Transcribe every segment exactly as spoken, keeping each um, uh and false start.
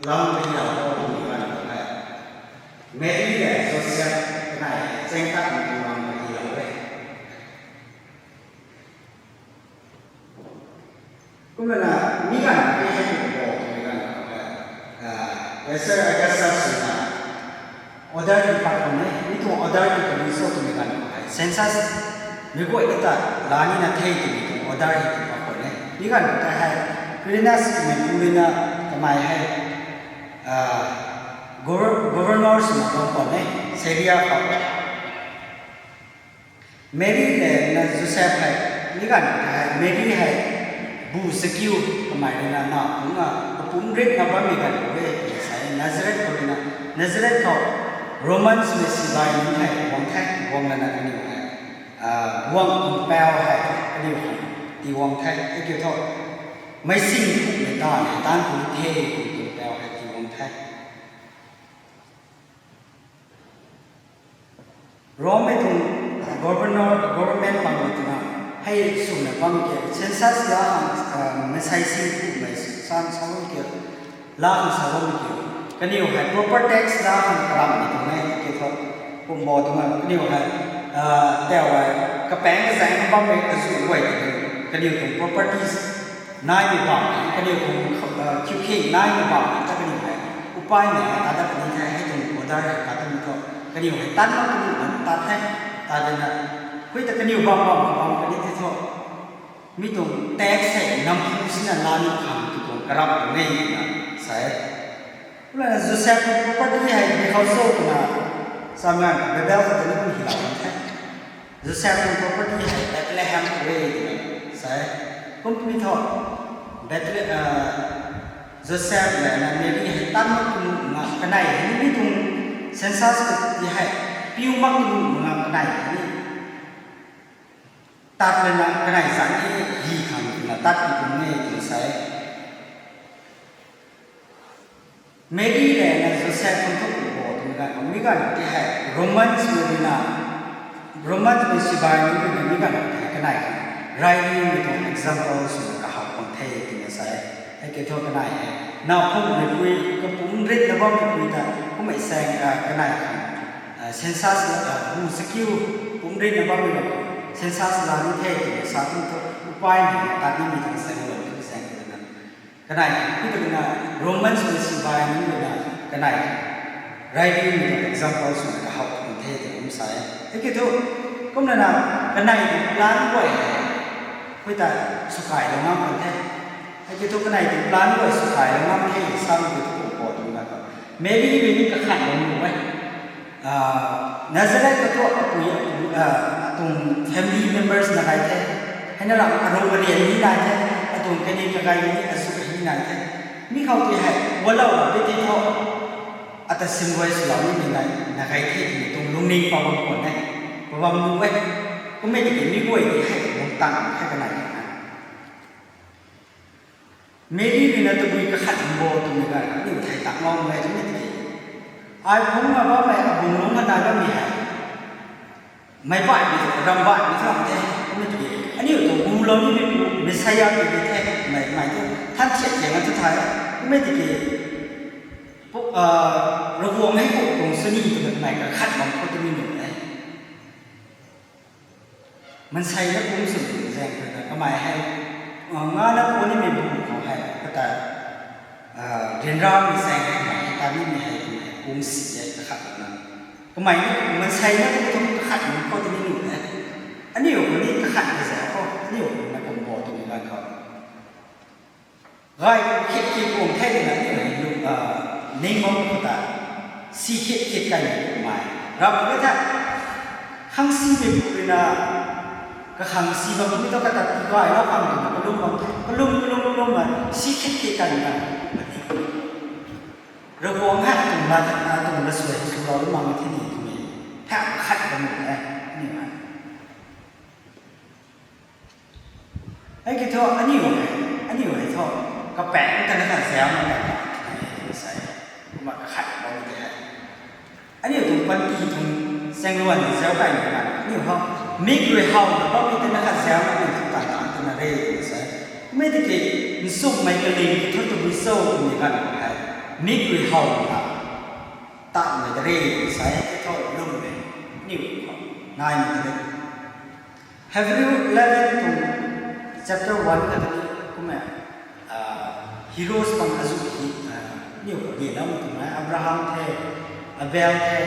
Lam pahilou o twmei ganv khou hei, Mary le Joseph kanei chengtatmei tuang lam pahilou e. Kumna mi ganv tei hei tuang bo twmei ganv khou hei, Caesar Augustus swna order ti pat khwan e, mi tuang order ti pat ni cho twmei ganv khou hei census mei guay ni ta la nina the twmei tuang order hei ti pat khwan e. Mi ganv khou tei hei Quirinius twmei pu ruina kamei hei governor swna bam khwan e, Syria khou. Mary le na Joseph hei, mi ganv khou tei hei Mary hei bu sakiu kamei ruina na pumc a, kapumc ritna bammei ganv khou e, sa e, Nazareth khou ruina, Nazareth khou Romans mei sibai nunc hei guang the, guang lana kaniw hei, guang tuang pau hei kaniw hei ti guang the, hei kiu thu, meic sing kumhmei ta hei taanv puni the, kum tuang pau hei ti guang the. Romemei tuang governor, government bam twna hei swna bam ke, census la khang, maansei sing kumhmei san sa bam ke, la khang sa bam ke, kaniw hei proper tax la khang karamhmei tuang e, ke thu, kumbo twna kaniw hei, tau hei, kapaeng kazaeng bammei azuh guay tei, kaniw tuang properties naimei bam, kaniw tuang, khiukhing naimei bam ta kaniw hei upaimei ta dat puni the, hei tuang order hei katumei thu, kaniw hei tat mak kaniw na tat the, tat dena, hui ta kaniw bam bam bam kani ti thu, mi tuang tax hei nampu sina la ni khang tu tuang karamh tuang e twna sa e. Kumlana Joseph tuang property hei mi khou cho twna, samna Bible khou tei na kum hilou kan the. Joseph tuang property hei Bethlehem khou e twna sa e. Kumpui thu, Bethlehem, Joseph le na Mary hei tat mak kanu nga kanei hei ni mi tuang census khou ti hei piu mak kanu nga kanei hei ni tat lana kanei zan ni hi khang twna tat pi tuang e twna sa e. Mary le na Joseph khang thu kumbo twmei ganv khou mi ganv ti hei Romans mei ruina, Romans mei sibai nunc ruina mi ganv ti hei kanei hei rairiumei tuang example swna kahaw khang the twna sa e. Hei kiu thu kanei hei, na phungmeipui, kapumc ritna bammei pui ta, kummei saeng, kanei hei, census, bu sakiu, pumc ritna bammei, census la ni the twna sa kum thu, upaimei tat nimei tuang saeng lou ni saeng twna. Kanei, kum twna, Romans mei sibai nunc ruina, kanei, rairiumei tuang example swna kahaw khang the twna kum sa e. Hei kiu thu, kumlana, kanei tuang plan guay hei, hui ta, swkailou ngam kan the. Hei kiu thu kanei tuang plan guay swkailou ngam the, sa kiu thu kumbo twna khou, Mary rui ni kakhat lou nu e. Nazareth khou thu apui, atuang family members na gay the. Heina ram aru arian ni nai the. Atuang kani kagay ni azuh ni nai the. Mi khou tei hei, walou ra ti ti thu, ata sim guay swlou nimei nai, na gay the twmei tuang lungning pabam khwan e. Pabam nu e. Kummei tiki mi guay tei hei, lungtang hei kanei na. Mary ruina tabui kakhat bo twmei ganv aniu thei tak ngam e twmei tiki, ai phungna bammei, abung lungc na nai bammei hei, meic baihmei, ram baihmei thu ram the, twmei tiki, aniu tuang gulou nimei pu Messiah tei di the, mei, mei thu than thiak thiak na thu thay, twmei tiki, Ravguangc hei kum tuang sw ni twmei kamei kakhat bam khou twmei nuh e. Maansei na kum sw ni zaeng khou na kamei hei, ngana pu nimei bu khou hei kata, ryanramei zaeng hei kamei hei ta nimei hei twmei kum si e kakhat na. Kamei na maansei na kum tuang kakhat bam khou twmei nuh e. Aniu khou ni kakhat na zaeng khou, aniu khou na kum bo twmei ganv khou gay khit khit kuang the twna aniu hei lu, ning bam khou ta, si khit khit kaimei kummei. Rap kha the, khang simei pu ruina, kakhang si bam mi thu kata ti gaylou khang twna kalum bam the, kalum, kalum, kalum na, si khit khit kaimei na. Ravguangc hei tuang lat, tuang lat suai swlou lu mak the ni twmei, thak khat bam e, ni ma. Hei kiu thu aniu hei, aniu hei thu, kapaeng ta na kha zauc na ta, sa e, kumna kakhat bam tei hei. Aniu tuang panty tuang chaengluan zauc kaimei ganv, aniu hou, mik rui howna bammei ta na kha zauc na aniu tuang tan tan twna re, sa e. Kummei tiki, nchumhmei kaling thu tabui cho twmei ganv hei. Mik rui how ta, tatmei ta re, sai, tei thu lwmmei, aniu khou, naimei ta re. Hebrew eleven tuang chapter one khou tei ni, kumna, ah, heroes bang azu hi, ah, aniu khou ni lam tuang e, Abraham the, Abel the,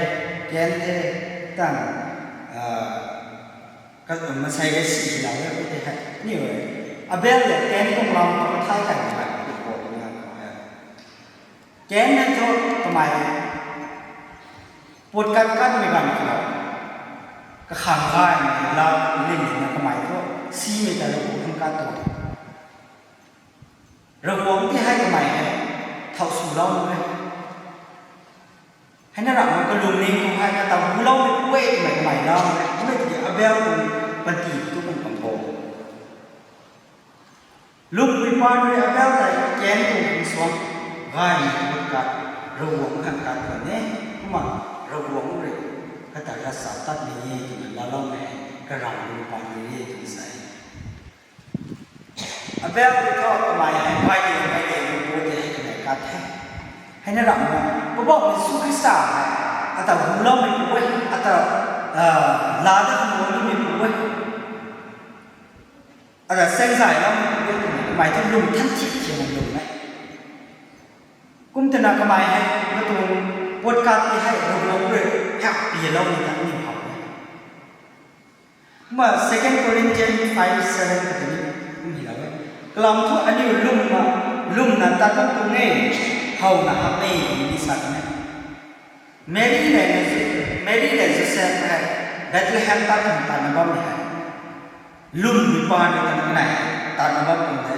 Cain the, tan, ah, ka, masei ge si hi lau e, tei hei, aniu e, Abel le Cain tuang lam khou thay kai ni bai, tei khou ni lam khou e. Cain hei thu kamei, puat kat katmei ganv khou, kakhang gaymei la ling na kamei thu, simei ta Ravguangc khang kat tuang. Ravguangc tei hei kamei hei, thau swlou e. Hei na ramh kalung ning khou hei, kata guloumei puay twmei kamei lau e. Kumna tiki Abel tuang panty tu kum kam bo. Lwmpui paan rui Abel tei Cain tuang khang suang gaymei puat kat, Ravguangc khang kat tuang e, kumna Ravguangc rui kata ravchaptatmei e twna laaloumei hei, karamv lwmpui paan rui e twna sa e. Abel rui thu kamei hei, bai de, bai de, lwmpui tei hei kamei kat the. Hei na ramh, Poubauhmei Jisu Khrista hei, ata guloumei pu e, ata, ah, laa dat guloumei pu e. Ata saengzayloumei pu e twmei, kamei thu lwm than thik thina lwm e. Kum twna kamei hei, katuang puat kat tei hei, Ravguangc rui, hak piloumei ta ni how e. Kumna Second Corinthians five seven khou tei ni, kum hi lau e. Kalam thu aniu lwmna, lwmna tat bam tuang e, howna hak e, twmei ni sa kan e. Mary le, Mary le Joseph hei, Bethlehem tat khang tatna bammei hei, lwmpui paan rui kan kanei hei, tatna bam tuang de.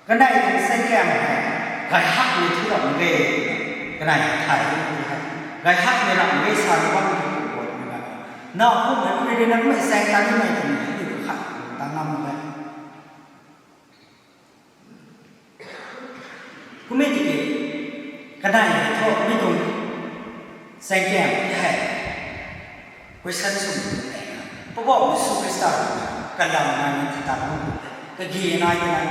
Kanei tuang saengkam hei, gay hakmei thu ram mak ge, kanei hei thay tu hei, gay hakmei ram mak ge sa bam tu khou, na kum hei, kumhmei rui na kummei saeng tat nimei twmei hei, aniu khat ta ngam e. Kummei tiki, kanei hei thu mi tuang saengkam hei, question sw tu e na, Poubauhmei Jisu Khrista rui na, kalam nai ni kata lung tu e, kagi nai twna,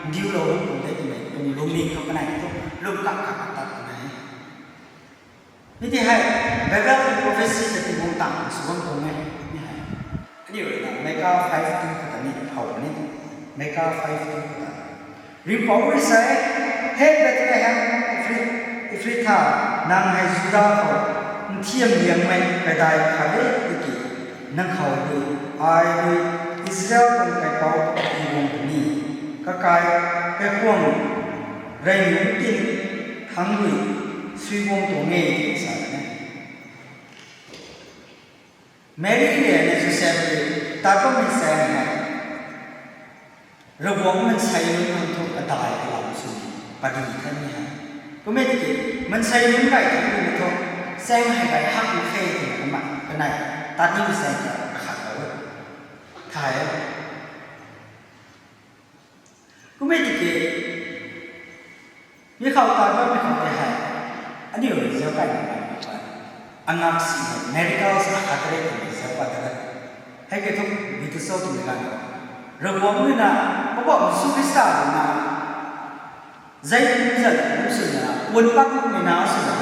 ndiulou lung tu e twmei, tuang lungning khou kanei thu, lung kak kak tat twna e. Mi tei hei, Bible tuang prophecy ta tingkum tang sw bam tuang e, mi hei. Aniu rui na, Micah five two khou ta ni how ni, Micah five two khou ta. Ringhpouc rui sa e, He Bethlehem Ephri-, Ephrathah, nang hei Juda khou nthiam liangmei kaidai khat e tiki, nang khou rui, ai rui Israel tuang kaipouc tii guang puni, kakai, kaikhwang, rey nunc tin thangc rui sui guang tuang e, tiki sa kan e. Mary le Joseph rui tat bammei saeng hei, Ravguangc mansei nunc khang thu kadai kalam sw padi thanmei hei. Kummei tiki, mansei nunc gay thanmei thu, saeng hei gay hak mak khe twna kumna, kanei, tat nimei saeng ta kakhat lou e. Thay e. Kummei tiki, mi khou tat bammei khou tei hei, aniu rui zauc kaymei ganv khou, angak simei, miracles akhat re twmei zauc pat ta e. Hei kiu thu, mi tu cho twmei ganv khou, Ravguangc rui na, Poubauhmei Jisu Khrista rui na, zei kum zan kum swna, puan pat makmei na swna,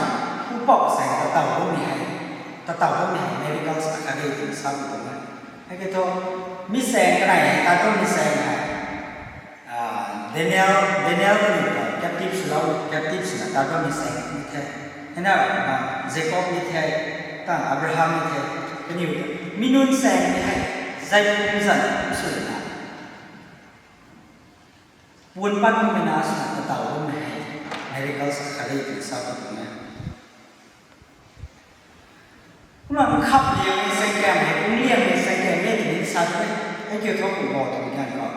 pupouc saeng tataw bammei hei, tataw bammei hei, miracles akhat re twna sa bam tuang e. Hei kiu thu, mi saeng kanei hei, tat bammei saeng hei, Ah, Daniel, Daniel kaniw ta captive swlou, captive swna tat bammei saeng ni the. Hei na, ah, Jacob ni the, tan Abraham ni the, kaniw ta. Mi nunc saeng ni hei, zei kum zan kum swna, puan pat makmei na swna tataw bammei hei, miracles akhat re twna sa bam tuang e. Kumna nkhap liangmei saengkam hei, kum liangmei saengkam e twmei sa tu e, hei kiu thu kum bo twmei ganv khou,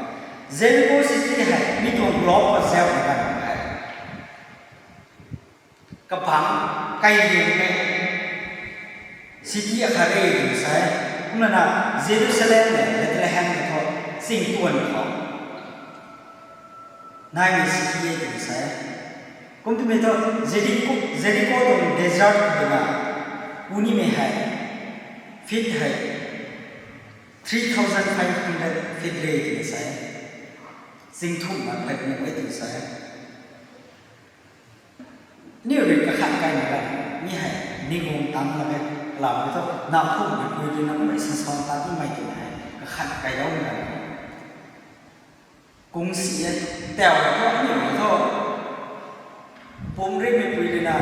Jericho city hei mi tuang block khou zauhmei ganv khou hei, kabangc kai liangmei city akhat re twna sa e. Kumna na Jerusalem le Bethlehem hei thu, singtuan khou naimei city e twna sa e. Kum twmei thu Jericho, Jericho tuang desert khou na, punimei hei, feet hei, three thousand five hundred feet re twna sa e. Singthumh na phey nuh e twna sa e. Aniu rui kakhat kaimei ganv, mi hei, ni guang tang mak ge, kalam thu, na phung mei pui rui na kummei sa san ta timei tw hei, kakhat kailoumei ganv. Kung si e, tau thu, aniu thu, pum ri mei pui rui na,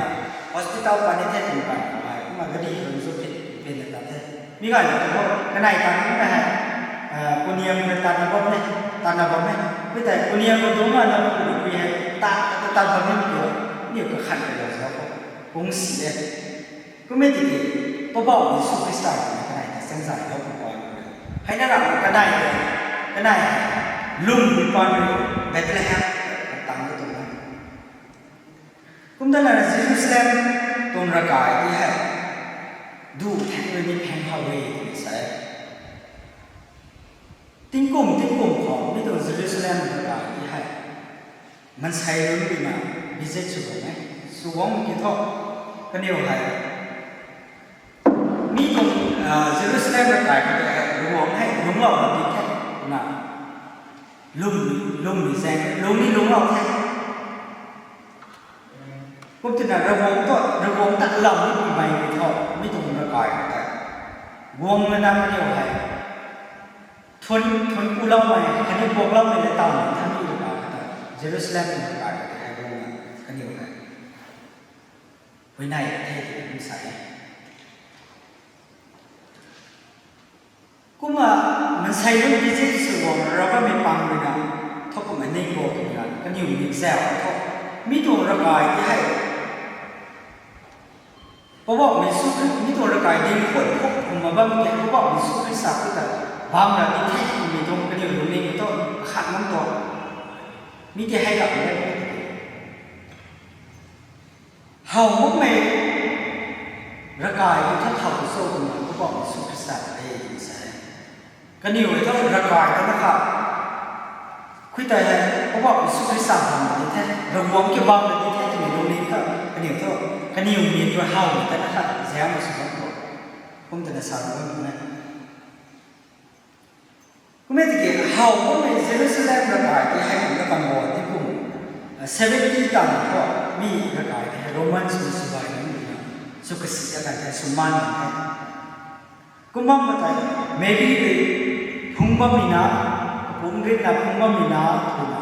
hospital pa ni the kum kan, kumna gari khang zu pit, pit na ta the. Mi ganv thu, kanei tang ni hei, kuniam na tan na bam ne, tan na bam ne. Pui tei, kuniam na dungc na na pui pui hei, tan, tan bam ne, aniu kakhat kailou zau khou. Kung si e. Kummei tiki, Poubauhmei Jisu Khrista rui na kanei ta changzay lou pu pa rui. Hei na ram kanei, kanei, lwm pu pa rui, Bethlehem, tang ka tuang e. Kumna na Jerusalem tuang ravkai ti hei, du theng rui ni pheng how e, tw sa e. Tingkum, tingkum khou, mi tuang Jerusalem ravkai ti hei, mansei nunc rui na visit sw bam e, sw guang ki thu, kaniw hei, mi tuang, Jerusalem ravkai khou tei hei, Ravguangc hei, lungclou na di the, na, lwm, lwmmei zaeng, lung ni lungclou the. Kum tina Ravguangc ta, Ravguangc ta lam ni pui mei ni thu, mi tuang ravkai khou tei, guang lana kaniw hei, thun, thun kuloumei, khatni kuakloumei le tawmei than ni ravkai khou tei, Jerusalem tuang ravkai khou tei hei guang na kaniw hei, huayney the tw kum sa e. Kumna, mansei nunc visit sw guang rap bammei pang rui na, thu kumna ning bo twna, kaniw mik zau thu, mi tuang ravkai ti hei, Poubauhmei Jisu Khrista, mi tuang ravkai ding khou, khou kumna bam ke, Poubauhmei Jisu Khrista khou ta, bam ra di the twmei tuang kaniw lungning thu, khat nunc tuang. Mi ti hei ram e. How makmei ravkai ta tha how sw kumna Poubauhmei Jisu Khrista e, sa e. Kaniw e thu ravkai ta na kha. Khui tei hei, Poubauhmei Jisu Khrista bam na di the, Ravguangc ki bam na di the, twmei lungning ta, kaniw thu, kaniw mik rui howmei ta na kha, ziam na sw bam khou. Kum ta na sa bam khou na. Kummei tiki how bammei Jerusalem ravkai ti hei kumna kan bo ti kum, seventy tan thu mi ravkai ti hei Romans mei sw bai nunc rui na, sw kasi ta kan the, sw man kan the. Kum bam khou tei, Mary rui phungc bammei na, kapumc rui na phungc bammei na, twna,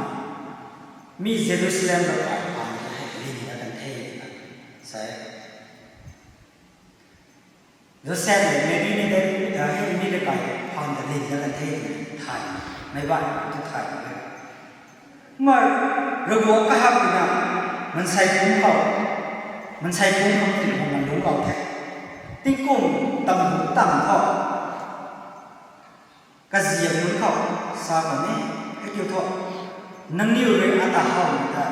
mi Jerusalem ravkai phaan ti hei lin ta kan the, twna sa e. Joseph le Mary ni de, hei mi ravkai phaan ta lin ta kan the, twna thay, meic baihmei tu thay e. Kumna, Ravguangc kahak rui na, mansei pumc khou, mansei pumc khou ni kumna lungclou the. Tingkum tam hu tam thu, kaziap nunc khou, sa kan e, hei kiu thu, nangniw rui ata howmei ta,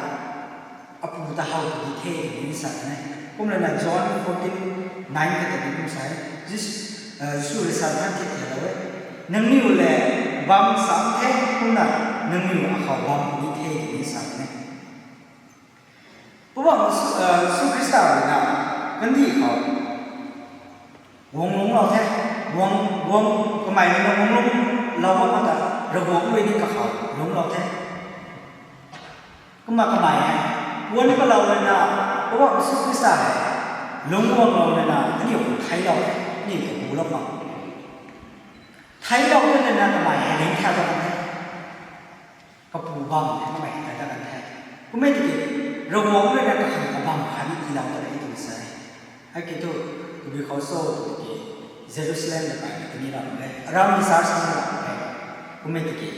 apu ta how puni the, twna sa kan e. Kumlana John fourteen nine khou tei ni kum sa e, Jis-, Jisu rui sa than the the lou e. Nangniw le bam sam the, kumna nangniw akhou bam puni the, twna sa kan e. Poubauhmei Jisu, Jisu Khrista rui na, kandih khou, guang lungclou the, guang, guang kamei rui na guang lungclou bam ta, Ravguangc rui ni kakhou lungclou the. Kumna kamei hei, guang kalou rui na, Poubauhmei Jisu Khrista hei, lungc guanglou rui na, aniu theiclou the, aniu ta gulou mak. Theiclou the rui na kamei hei ringcthau ta kan the. Kapu bam hei kamei ta kan the. Kummei tiki, Ravguangc rui na kakhang kabam khatni tiilou ta e twna sa e. Hei kiu thu, tabui khou cho tw tiki, Jerusalem ravkai ta ni ram e, aram ni sa sa ram e. Kummei tiki,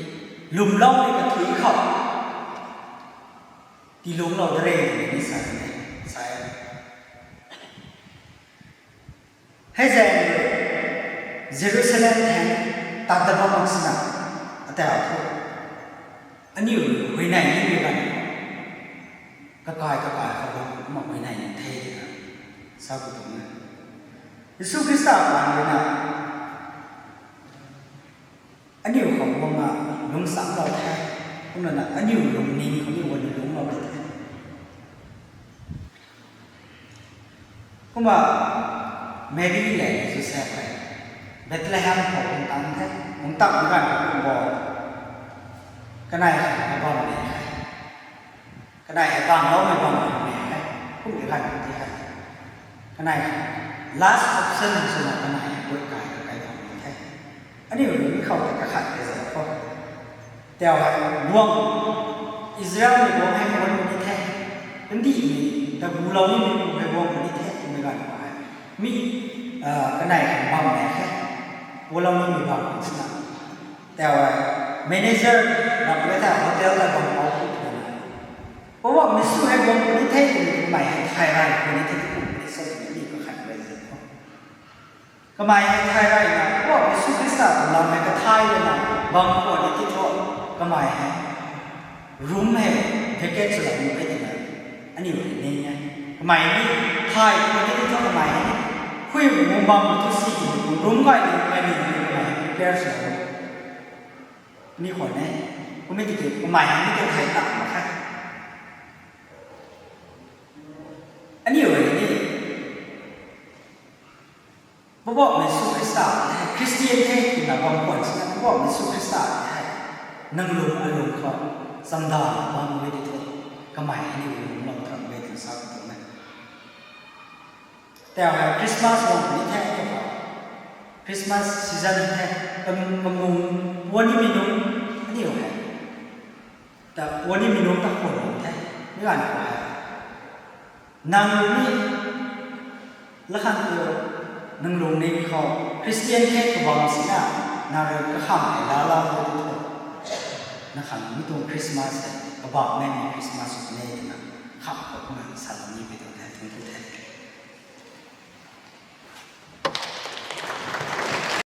lwmloumei kathuic khou, tii lungclou da re twna ni sa e, sa e. Hei zaeng rui, Jerusalem theng tat dat bam mak sina, atau thu, aniu rui huayney nimei ganv, kakai kakai khou bam kumna huayney ni the twna, sa pu tuang e. Jisu Khrista paan rui na, aniu khou guangna lungcsamlou the, kumlana aniu lungning khou ni guangna lungclou the. Kumna Mary le Joseph hei Bethlehem khou guang tang the, guang tang ganv khou kum bo, kanei hei kabam ni the, kanei hei bamloumei bam ni the. Kum de ganv ti hei, kanei last option swna kanei gut kai kai bam ni the. Aniu rui mi khou ta kakhat kazat khou, tau hei guang, Israelmei guang hei guang ni the, kandihmei ta gulou nimei pu hei guang ni the twmei ganv khou hei, mi kanei khang bam ne the, gulou nimei bam swna, tau hei manager ram e ta hotel ta bam pou pu twna, Poubauhmei Jisu hei guang puni the twmei kamei hei thay ray puni the, kum puni sa twmei ni kakhat rey zan khou, kamei hei thay reyna Poubauhmei Jisu Khrista tuang lam hei kathay lana bam khwan ni ti thu, kamei hei room hei vacate swlou ni e twna aniu rui ning e. Kamei ni thay puni ti thu kamei hei ni, khui mung bam tu si room gay ni kamei ni kamei hei prepare swlou ni khwan e. Kumna tiki kamei hei ni ta thay ta mak khe. Aniu rui ni Poubauhmei Jisu Khrista hei Christian the twna bam khwan sina Poubauhmei Jisu Khrista hei nang lung alung khou chamdan bam e ti thu, kamei hei ni lungclou tram e twna sa tuang e. Tau hei Christmas guang puni the, tau hei Christmas season the, kam- kamung puan nimei nunc aniu hei ta puan nimei nunc ta khwan ni the, mi ganv khou hei nang rui ni lakhan tu nang lungning khou Christian the kabam sina nang rui kakham hei laalou tu thu, nang khang mi tuang Christmas hei kabam nai ni Christmas sw ne twna kham khou kumna salou ni pi tuang the, thungc ku the.